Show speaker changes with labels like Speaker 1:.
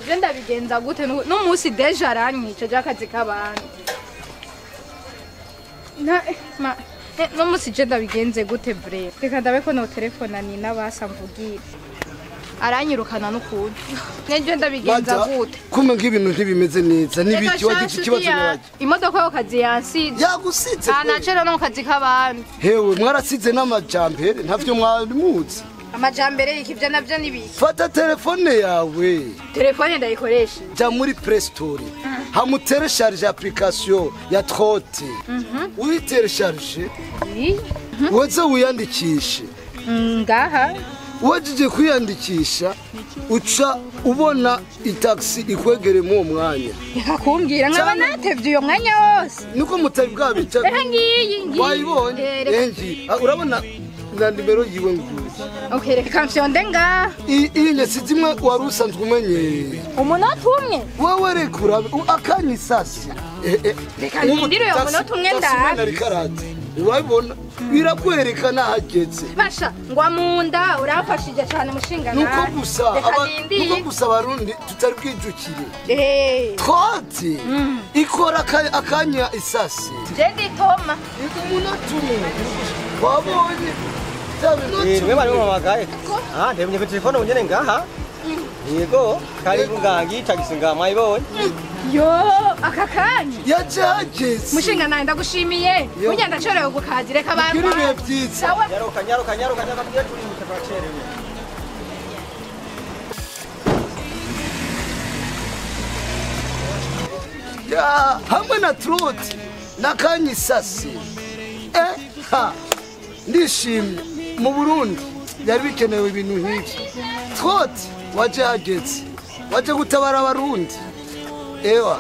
Speaker 1: Je ndabigenza gute n'umunsi déjà aranyica j'akazi k'abandi. Na ma n'umunsi je ndabigenze gute bre? Reka ndabe ko no telefona ni nabasa mvugire. Aranyirukana n'ukuntu. Nejo ndabigenza gute?
Speaker 2: Kumwe ng'ibintu ntibimeze neza nibiki wagize ikibazo nyabaje.
Speaker 1: Imodoka yo kazi yansize.
Speaker 2: Yagusize.
Speaker 1: Anacera no kazi k'abandi.
Speaker 2: Hewe mwarasize n'amajambere ntavyo mwarimuzi.
Speaker 1: Amajambere iki byo navyo nibiki?
Speaker 2: Fata telefone yawe.
Speaker 1: Telefone ndayikoresha.
Speaker 2: Ja muri Play Store. Hamutere charge application ya Trotte. Uyitelecharge. Woze wiyandikishe.
Speaker 1: Ngaha.
Speaker 2: Wajije kwiyandikisha uca ubona itaxi ikwegere mu mwanya.
Speaker 1: Reka kumbwira nkaba natevye uyo mwanya wose.
Speaker 2: Niko mutabi bwabica.
Speaker 1: Reka ngiyi ngiyi.
Speaker 2: Wayibonye? Engi. Urabona na nimero yiwe nguye.
Speaker 1: Okay, reka mfyonde nga.
Speaker 2: Iyi nyesi zimwe wari usanzwe umenyereye.
Speaker 1: Umunota umwe?
Speaker 2: Wewe reka urabe akanya isasi.
Speaker 1: Reka ndindire uyo munota umwe ndabe.
Speaker 2: Urabibona birakwerekana hageze.
Speaker 1: Basha ngwa munda urafashije cyane mushinga nawe.
Speaker 2: Nuko gusa abarundi tutari bwijukire. Trotte ikora akanya isasi.
Speaker 1: Je ndi Toma.
Speaker 2: Umunota umwe. Wabonye.
Speaker 3: Mwe bari mumamagaye. Ah, ndemye ku telefone unyene ngaha. Yego, karibu ngangi tagisi nga mwayibonye.
Speaker 1: Yo, aka kanya.
Speaker 2: Yajageze.
Speaker 1: Mushinga nawe ndagushimiye. Burya ndacerewe gukazi reka abantu.
Speaker 2: Kuri byiza.
Speaker 3: Nyaruka nyaruka nyaruka nyaruka tugiye turihuta twacerewe.
Speaker 2: Ya, hamwe na Trotte nakanya isasi. Ha. Ndishimye mu Burundi byari bikenewe ibintu nk'ibyo. Trotte waje hageze. Waje gutabara abarundi. Ewa.